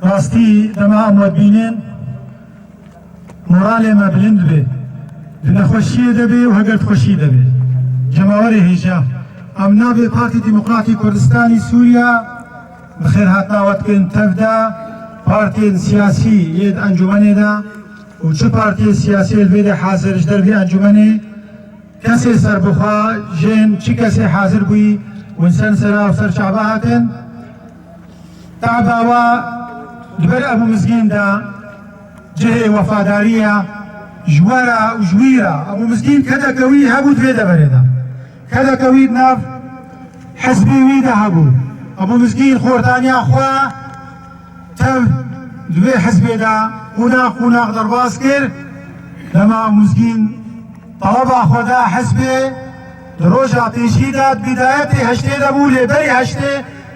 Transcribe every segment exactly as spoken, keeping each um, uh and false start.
Rastî dema em we dibînin, moralê me bilind dibe. Di nexweşiyê de be û heger di xweşiyê de be. Cemawerê hêja, em nabê Partî Demokratî Kurdistanî Sûriya bi xêrhatina we dikin. Tev de partiyên siyasî yê di encûmenê de û çi partiyê siyasî li vê de hazir ji dervî encûmenê, kesê serbixwe, jên çi kesê hazir bûyî, hûn ser sera û ser çava hatin. Taba wa di ber Ebû Mizgîn de cihê wefadarî ye ji we re û ji wî re. Ebû Mizgîn kedeke wî hebû di vê deverê de. Kedeke wî di nav hizbê wî de hebû. Ebû Mizgîn xortaniya xwe tev di vê hizbê de qûnax qûnax derbas kir. Dema Ebû Mizgîn teleba xwe da hizbê, di roja pêşî de, di bîdayetê heştê de bû, lê berî heştê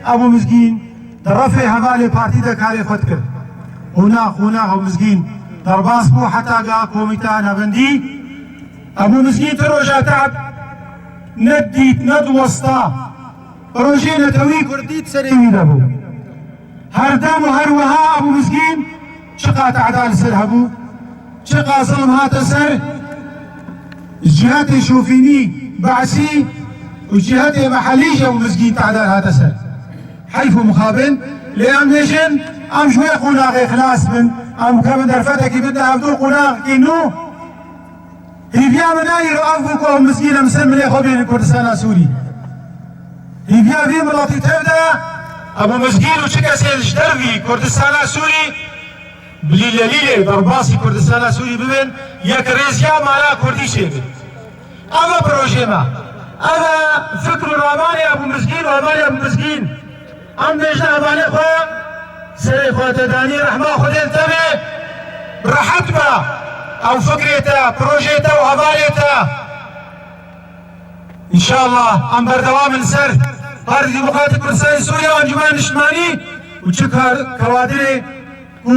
Ebû Mizgîn di refê hevalê partî de karê xwe dikir. Qûnax qûnax Ebû Mizgîn derbas bû heta ga komîta navendî. Ebû Mizgîn ti roja te'b nedît, nediwesta. Projeyê netewî kurdî di serê wî de bû. Her dem û her wiha Ebû Mizgîn çiqa tehda li ser hebû, çiqa zilm hate ser, ji cihetê şofînî, be'sî û cihetê mehelî jî Ebû Mizgîn tehda hate ser. Heyf û mixabin, lê em bêjin, em ji wê qonaxê xilas bin, em bikevin derfetekî bin, di hevdû qonaxekî nû. Hêviya min a îro ev bû ku Ebû Mizgîn em ser milê xwe bênin Kurdistana Sûrî. Hêviya vî miletî tev de Ebû Mizgîn û çi kesên ji dervî Kurdistana Sûrî bi lîlelîlê derbasî Kurdistana Sûrî bibin, yekrêziya mala Kurdî çêbin. Ev e projê me. Ev e fikr û ramanê Ebû Mizgîn û hevalê Ebû Mizgîn. Em bêjin hevalê xwe, serê xwe te danî, rehma Xwedê li te be, bi rehet be. Ew fikrê te, projê te û hevalê te. Înşallah em berdewam in li ser Partî Demokratîk Kurdistanê Sûriye û Encûmena Niştimanî û çi kar, kewadirê ku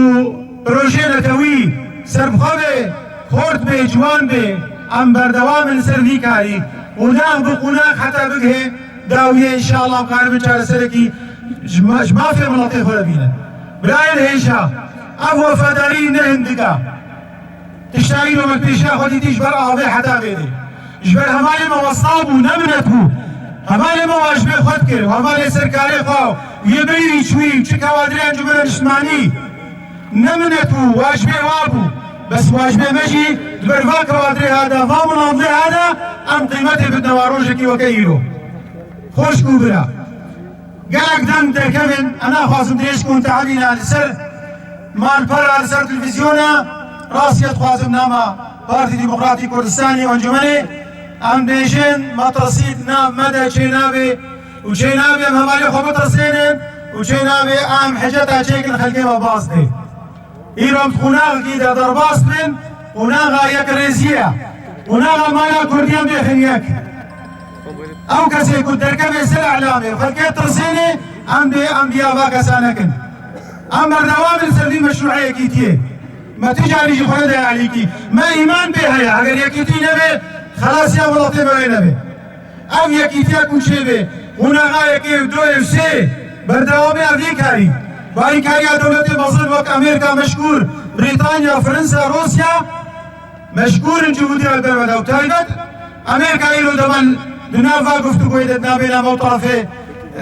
projeyê netewî serbixwe be, xort be, ciwan be, em berdewam in li ser vî karî. Qonax bi qonax heta bigihê dawiyê, înşallah em karibin çareserekî ji ma-, ji mafê miletê xwe re bînin. Birayên hêja, ev wefadarî ne hindik e. Tişta îro me pêşiya xwe dîtî ji ber avê heta vêrê. Ji ber hevalê me westa bû, ne minet bû. Hevalê me wajibê xwe dikir, hevalê serkarê xwe, yê berî çûyî, çi kewadirê Encûmena Niştimanî. Ne minet bû, wajibê wa bû. Bes wajibê me jî di ber va kewadirê ha de, va minadlê ha de, em qîmetê bidine wa rojekî weke îro. Xweşk û bira. Gelek dem derkevin, ez naxwazim dirêj bûn, te'bîna li ser malpera, li ser televîzyona, rastî dixwazim nama Partî Demokratîk Kurdistanê û Encûmenê, em bêjin, metirsî di nav me de çênabe û çênabe em hevalê xwe bitirsênin û çênabe em hiceta çêkin xelkê me baz dê. Îro em di qonaxekî de derbas bin, qonaxa yekrêziyê ye. Qonaxa mala Kurdî em bêxin yek. Ew kesê ku derkeve ser îlamê, xelkê tirsênê, em bê, em biya va kesa nekin. Em berdewam in ser vî meşrûê yekîtiyê. Me ti carî jî xwe nede alîkî. Me îman pê heye, eger yekîtî nebe, xelasiya welatê me wê nebe. Ev yekîtiya ku çêbe, qonaxa yekê û du û sê, berdewamiya vî karî, bi alîkariya dewletê mezin wek Amerîka meşkûr, Brîtanya, Fransa, Rûsya, meşkûr in cihûdê li ber me de. Û taybet Amerîka îro de me di nav va guftûgoyê de di navbeyna me û tarafê,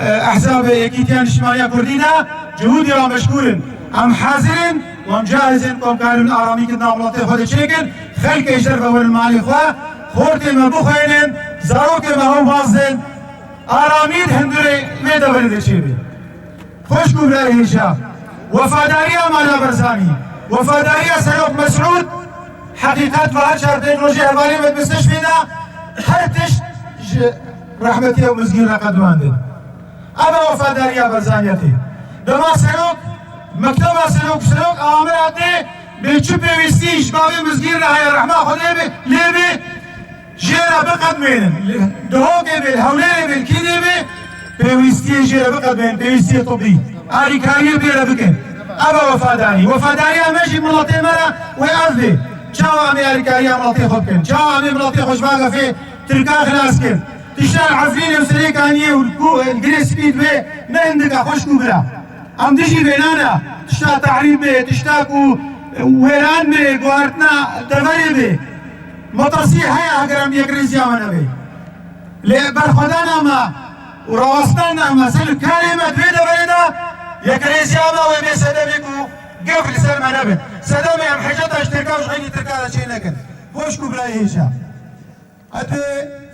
e, ehzabê Yekîtiya Niştimaniya Kurdî de cihûdê re meşkûr in. Em hazir in û em cahiz in ku em karin aramî di nav welatê xwe de çêkin, xelkê ji derve werin malê xwe, xortê me bixwênin, zarokê me ew baz din, aramî di hundirê vê deverê de çêbe. Xweşk û birayê hêja, wefadariya Mala Barzanî, wefadariya Serok Mesûd, heqîqet ve her çar pênc rojê hevalê me di mistişfê de her tişt ji rehmetiya Mizgîn re qedimandin. Ev e wefadariya Barzaniyetê. Dema Serok, mekteba Serok, Serok awamira tê bê çi pêwîstî ji bavê Mizgîn re heye, rehma Xwedê be, lê be, jê re biqedmênin. Li Duhokê be, li Hewlêrê be, li kînê be, pêwîstiyê jê re biqedmênin, pêwîstiyê tibî. Alîkariyê bê re bikin. Ev e wefadarî. Wefadariya me jî miletê me re wê ev be. Çawa em ê alîkariya miletê xwe bikin? Çawa em ê miletê xwe ji van gefê Tirka xilas kin? Tişta li Efrînê û Serêkaniyê û li ku, li Girê Spî dibe ne hindik e, xweşk û bira. Em dijî vênana, tişta tehrîb bê, tişta ku wêran bê, guhartina deverê bê. Metirsî heye eger em yekrêziya me nebe. Lê berxwedana me û rawestana me ser karê me di vê deverê de, yekrêziya me wê bê sedemê ku gef li ser me nebin. Sedemê em hiceta ji Tirka û ji xeynî Tirka re çê nekin. Xweşk û birayê hêja. Etê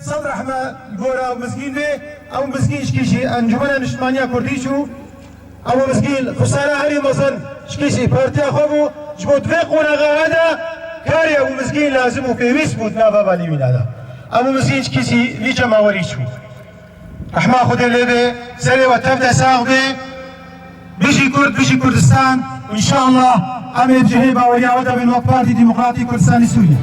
sed rehme li gora ew mizgîn bê, ew mizgîn ji kî jî Encûmena Niştimaniya Kurdî çû, ew mizgîn xisara herî mezin ji kî jî partiya xwe bû, ji bo di vê qonaxa de karê ew mizgîn lazim û pêwîst bû di nava valî wîna de. Ew mizgîn ji kî jî vî cemawerî çû. Rehma Xwedê lê bê, serê we tev de sax bê. Bijî Kurd, bijî Kurdistan. Înşallah em ê bi cihê baweriya we de bin wek Partî Demokratîk Kurdistanî Sûriyê.